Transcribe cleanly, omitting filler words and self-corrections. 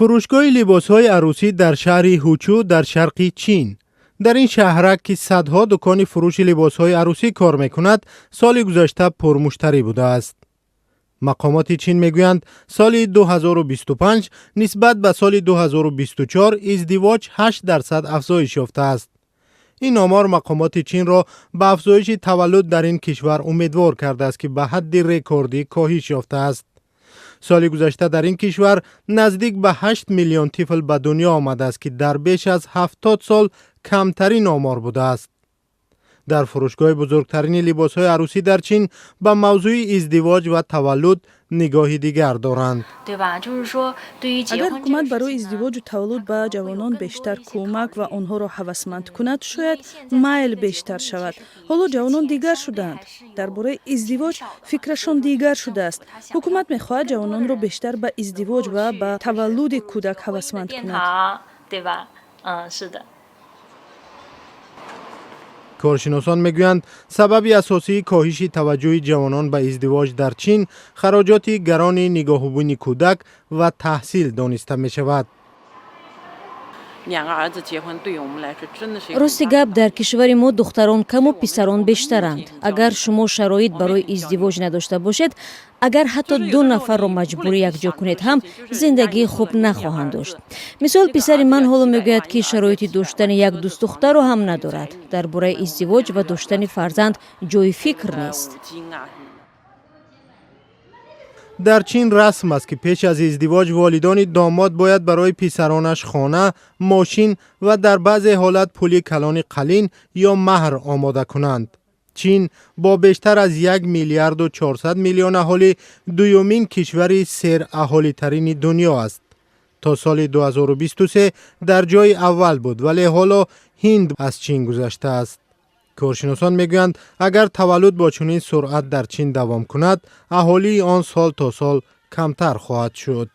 Фурӯшгоҳи либосҳои арӯсӣ дар шаҳри Ҳучу дар шарқи Чин. Дар ин шаҳрак, ки садҳо дукони фурӯши либосҳои арӯсӣ кор мекунад, соли гузашта пурмуштарӣ будааст. Мақомоти Чин мегӯянд, соли 2025 нисбат ба соли 2024 издивоҷ 8% афзоиш ёфтааст. Ин омор мақомоти Чинро ба афзоиши таваллуд дар ин кишвар умедвор кардааст, ки ба ҳадди рекордӣ коҳиш ёфтааст. Соли гузашта дар ин кишвар наздик ба 8 миллион тифл ба дунё омадааст, ки дар беш аз 70 сол камтарин омор будааст. Дар фурӯшгоҳи бузургтарини либосҳои арӯсӣ дар Чин ба мавзӯи издивоҷ ва таваллуд нигоҳи дигар доранд. Агар ҳукумат барои издивоҷу таваллуд ба ҷавонон бештар кӯмак ва онҳоро ҳавасманд кунад, шояд майл бештар шавад. Ҳоло ҷавонон дигар шудаанд, дар бораи издивоҷ фикрашон дигар шудааст. Ҳукумат мехоҳад ҷавононро бештар ба издивоҷ ва ба таваллуди кӯдак ҳавасманд кунад. Коршиносон мегӯянд, сабаби асосии коҳиши таваҷҷӯҳи ҷавонон ба издивоҷ дар Чин хароҷоти гарони нигоҳубини кӯдак ва таҳсил дониста мешавад. Рости гап, дар кишвари мо духтарон каму писарон бештаранд. Агар шумо шароит барои издивоҷ надошта бошед, агар ҳатто ду нафарро маҷбурӣ якҷо кунед ҳам, зиндагии хуб нахоҳанд дошт. Мисол, писари ман ҳоло мегӯяд, ки шароити доштани як дӯстдухтарро ҳам надорад. Дар бораи издивоҷ ва доштани фарзанд ҷои фикр нест. Дар Чин расм аст, ки пеш аз издивоҷ волидони домод бояд барои писаронаш хона, мошин ва дар баъзе ҳолат пули калони қалин ё маҳр омода кунанд. Чин бо бештар аз 1 миллиарду 400 миллион аҳолӣ дуюмин кишвари сераҳолитарини дунё аст. То соли 2023 дар ҷои аввал буд, вале ҳоло Ҳинд аз Чин гузаштааст. Коршиносон мегӯянд, агар таваллуд бо чунин суръат дар Чин давом кунад, аҳолии он сол то сол камтар хоҳад шуд.